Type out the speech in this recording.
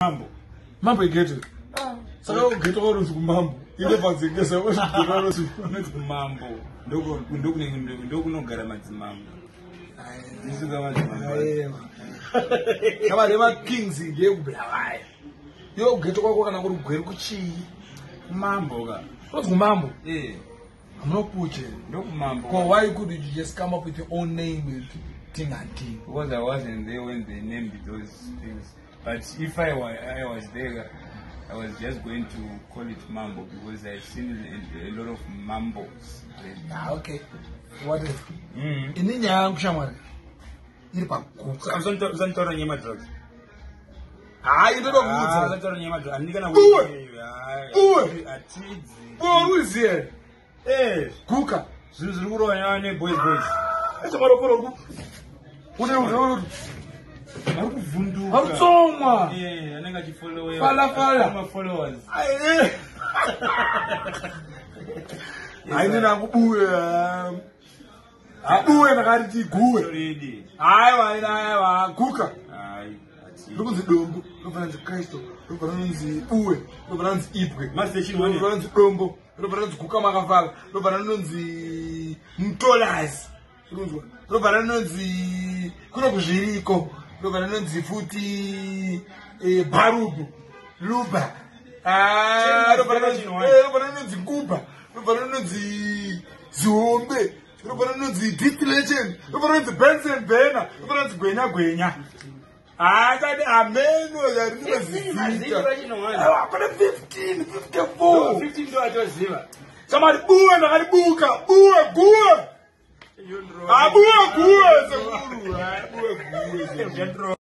Mambo. Mambo ighetto. Saka ughetto kwaunonzi kumambo. Ine padzengesa unonzi kumambo. Ndokunogara madzimambo. Ndisuka madzimambo. Kava rema kings ngeyekubulawayo. Iwe ughetto kwako kana kuri gweru kuchii? Kumambo ka. Unonzi kumambo? Eh. Hamunopuche. Ndokumambo. Ko why could you just come up with your own name with ting and ting? Because I wasn't there when they named those things. But if I was there, I was just going to call it Mambo because I've seen a lot of mambos. Ah, okay. What is it? Ini nyaya kushamwari. Iri pakuka. Usanitaura nyaya madrugs. Hayi, ndoda kuudza. Usanitaura nyaya madrugs. Handina kana Uwe. Uwe. Atidzi. Uwe uziye. Eh, Guka. Zvinhu zviri kurova nyaya ne boys boys. Echamarokoro ku. Une une. Vari kuvhunduka. Vari kutsomwa. Eh, anenge achifollower. Fala fala. Ma followers. Aye. Hayi nina kubuye. Abuye ndakati guwe. Already. Aiwa aiwa guka. Hayi. Ndokunzi dombo, ndobva ranzi Kristo, ndobva ranzi buwe, ndobva ranzi ibwe. Mastation one. Ndobva ranzi dombo, ndobva ranzi guka makafala, ndobva ranonzi mutolazi. Unonzwa? Ndobva ranonzi kuno kuzviriko, ndobva ranonzi futi barubu, luba. Ah, ndobva ranonzi nguba, ndobva ranonzi zihombe, ndobva ranonzi distillation, ndobva ranonzi Benson Bena, ndobva ranonzi gwenya gwenya. Haachadi ameno yarinozizita. Kune 15, 54. 15 ndo atoziva. Samari buwe ndakaribuka, buwe guwe. Abuwe guwe sekuru. Buwe guwe. Ndro.